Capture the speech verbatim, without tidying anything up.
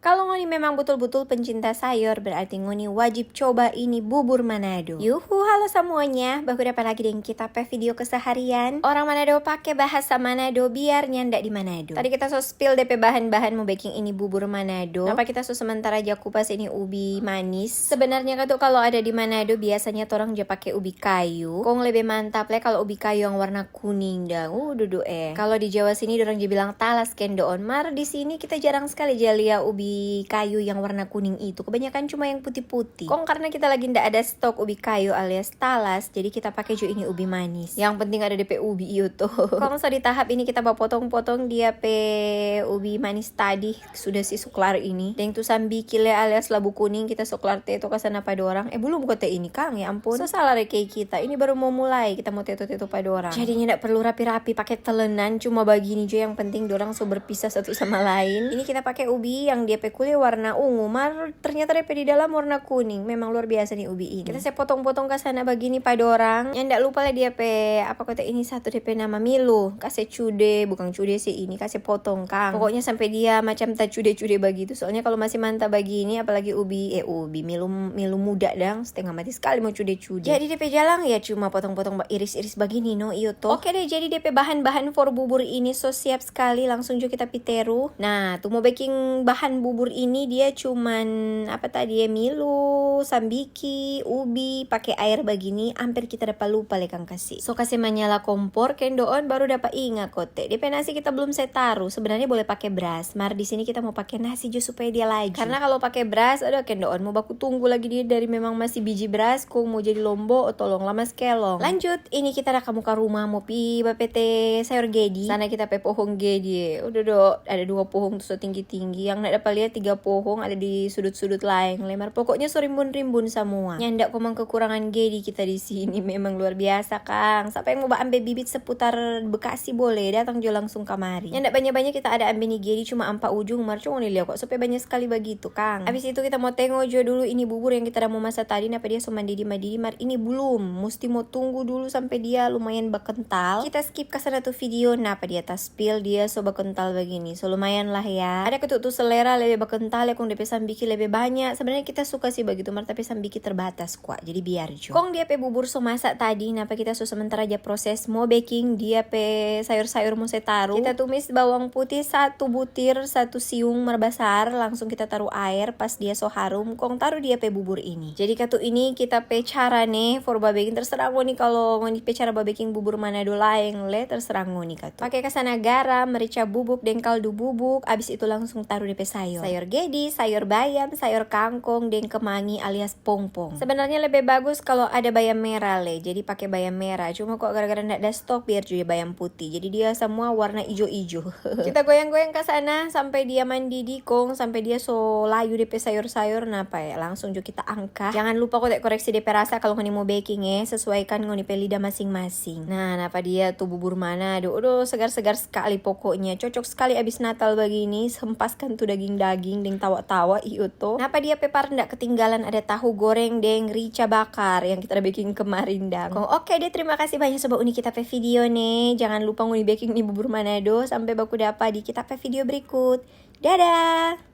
Kalau ngoni memang butul-butul pencinta sayur, berarti ngoni wajib coba ini bubur Manado. Yuhu, halo semuanya, baku dapa lagi deng kita pe video keseharian. Orang Manado pake bahasa Manado biar nyanda di Manado. Tadi kita so spill depe bahan-bahan mo beking ini bubur Manado. Napa kita so sementara ja kupas ini ubi manis. Sebenarnya katu kalau ada di Manado biasanya torang ja pake ubi kayu. Kong lebe mantap le kalau ubi kayu yang warna kuning dang. Uh, dudu eh. Kalau di Jawa sini dorang ja bilang talas kendoon. Mar di sini kita jarang skali ja lia ubi kayu yang warna kuning itu. Kebanyakan cuma yang putih-putih. Kong karna kita lagi nda ada stok ubi kayu alias talas, jadi kita pake jo ini ubi manis. Yang penting ada depe ubi iyo to. Kong so di tahap ini kita bapotong-potong dia pe ubi manis tadi. Sudah si suklar ini. Deng tu sambiki le alias labu kuning kita suklar teto kasana pa dorang. Eh, belum kote ini, kang, ya ampun. So salah re kei kita. Ini baru mo mulai kita mo teto-teto pa dorang. Jadinya ndak perlu rapi-rapi pake telenan, cuma bagini jo yang penting dorang so berpisah satu sama lain. Ini kita pake ubi yang dia pe kule warna ungu, mar ternyata depe di dalam warna kuning. Memang luar biasa nih ubi ini. Kita se potong-potong kasana bagini pa dorang. Yang ndak lupa le dia pe, apa kote ini satu depe nama milu. Kase cude, bukang cude sih ini, kase potong, kang. Pokoknya sampe dia macam tacude-cude bagitu. Soalnya kalau masih manta bagini, apalagi ubi, eh, ubi, milu, milu muda dang, setengah mati skali mo cude-cude. Jadi depe jalang ya cuma potong-potong ba-, iris-iris bagini, no, iyo to. Oke deh, jadi depe bahan-bahan for bubur ini so siap skali, langsung jo kita pi teru. Nah, tu mo beking bahan bubur ini dia cuman, apa tadi ya, milu, sambiki, ubi, pake aer bagini, amper kita dapa lupa le, kang. Kasi. So kase manyala kompor, kendoon baru dapa inga kote. Depe nasi kita belum se taru, sebenarnya boleh pake bras, mar di sini kita mo pake nasi jo supaya dia laju. Karna kalau pake bras, aduh kendoon mo baku tunggu lagi dia dari memang masih biji bras, kong mo jadi lombo, oh tolong lamas kelong. Lanjut, ini kita da ka muka rumah mo pi bapete sayur gedi. Sana kita pe pohong gedi, udah do, ada dua pohong tu so tinggi-tinggi. Yang nak dapa lia tiga pohong ada di sudut-sudut laeng. Lemar pokoknya so rimbun-rimbun samua. Nyanda komang kekurangan gedi kita di sini. Memang luar biasa, kang. Sapa yang mo ba ambe bibit seputar Bekasi boleh, datang jo langsung kamari. Nyanda banya-banya kita ada ambe ni gedi, cuma ampa ujung, mar cuma ngoni lia kok, so pe banya skali bagitu, kang. Abis itu kita mo tengo jo dulu ini bubur yang kita da mo masa tadi, napa dia so mandidi-mandidi, mar ini belum. Musti mo tunggu dulu sampe dia lumayan bakental. Kita skip kasana tu video, napa dia tas spill, dia so bakental bagini. So lumayan lah ya. Ada ketu tu selera lebe bakental ya, kong depe sambiki lebe banya. Sebenarnya kita suka sih bagitu, mar tapi sambiki terbatas kwa. Jadi biar jo. Kong dia pe bubur so masak tadi, napa kita so sementara ja proses mo beking dia pe sayur-sayur mo se taru. Kita tumis bawang putih satu butir, satu siung mar basar, langsung kita taru aer pas dia so harum, kong taru dia pe bubur ini. Jadi katu ini kita pe cara ne for babeking, terserah ngoni kalau ngoni pe cara babeking bubur Manado laeng le, terserah ngoni katu. Pake kasana garam, merica bubuk, deng kaldu bubuk, abis itu langsung taru depe sayur. Sayur gedi, sayur bayam, sayur kangkong, deng kemangi alias pongpong. Sebenarnya lebe bagus kalau ada bayam merah le, jadi pake bayam merah. Cuma kok gara-gara ndak ada stok, biar jo bayam putih. Jadi dia semua warna ijo-ijo. Kita goyang-goyang kasana sampe dia mandidi, kong sampe dia so layu depe sayur-sayur, napa ya, langsung jo kita angka. Jangan lupa kote koreksi depe rasa kalau ngoni mo beking eh, sesuaikan ngoni pe lidah masing-masing. Nah, napa dia tu bubur Manado, aduh segar-segar skali pokoknya, cocok skali abis Natal bagini, hempaskan tu daging-daging deng tawa-tawa, iyo to. Napa dia pe par ndak ketinggalan ada tahu goreng deng rica bakar yang kita da beking kemarin dang. Kong oke deh, terima kasih banyak sobat Uni kita pe video ne. Jangan lupa ngoni beking ni bubur Manado. Sampe baku dapa di kita pe video berikut. Dadah!